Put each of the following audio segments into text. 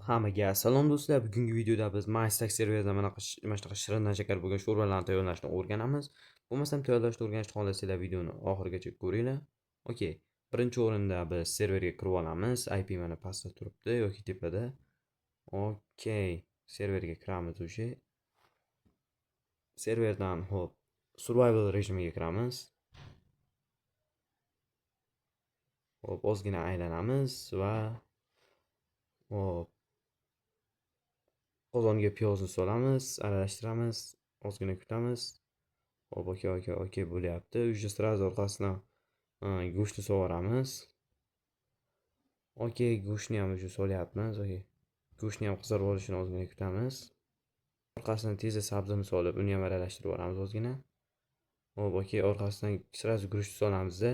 Hammaga salom, do'stlar. Bugungi videoda biz MyStack serverida mana shunaqa shirindan shakar bo'lgan sho'rvalarni tayyorlashni o'rganamiz. Bo'lmasam, tayyorlashni o'rganishni xohlasanglar, videoni oxirigacha ko'ringlar. Okey. Birinchi o'rinda biz serverga kirib olamiz. IP mana pastda turibdi yoki tepada. Okey, serverga kiramiz o'sha. Serverdan, xo'p, survival rejimiga kiramiz. Xo'p, ozgina aylanamiz va, xo'p, qozonga piyozni solamiz, aralashtiramiz, ozgina kutamiz. Xo'p, okey, bo'lyapti. Уже сразу orqasidan go'shtni solvoramiz. Okey, go'shtni ham уже solyapmiz. Okey. Go'shtni ham qizarib olishini ozgina kutamiz. Orqasidan tezda sabzini solib, uni ham aralashtirib yuboramiz ozgina. Xo'p, okey, orqasidan сразу guruchni solamizda,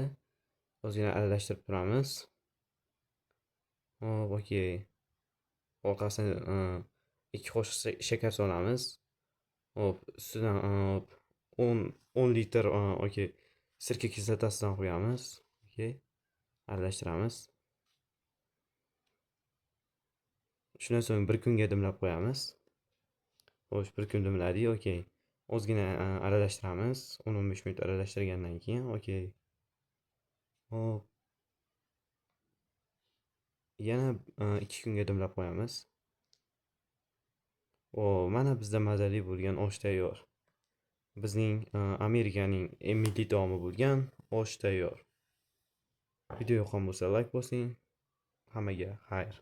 ozgina aralashtirib turamiz. Xo'p, okey. Orqasidan 2 qoshiq shakar solamiz. Xo'p, ustidan 10 litr, okey, sirka kislotasidan quyamiz. Okey. Aralashtiramiz. Shundan so'ng bir kunga dimlab qo'yamiz. Xo'sh, bir kun dimladik, okey. Ozgina aralashtiramiz. 10-15 minut aralashtirgandan keyin, okey. Xo'p. Yana 2 kunga dimlab qo'yamiz. O, mana bizda mazali bo'lgan osh tayyor. Bizning Amerikaning eng milliy taomi bo'lgan osh tayyor. Video yoqqan bo'lsa, like bosing. Hammaga xayr.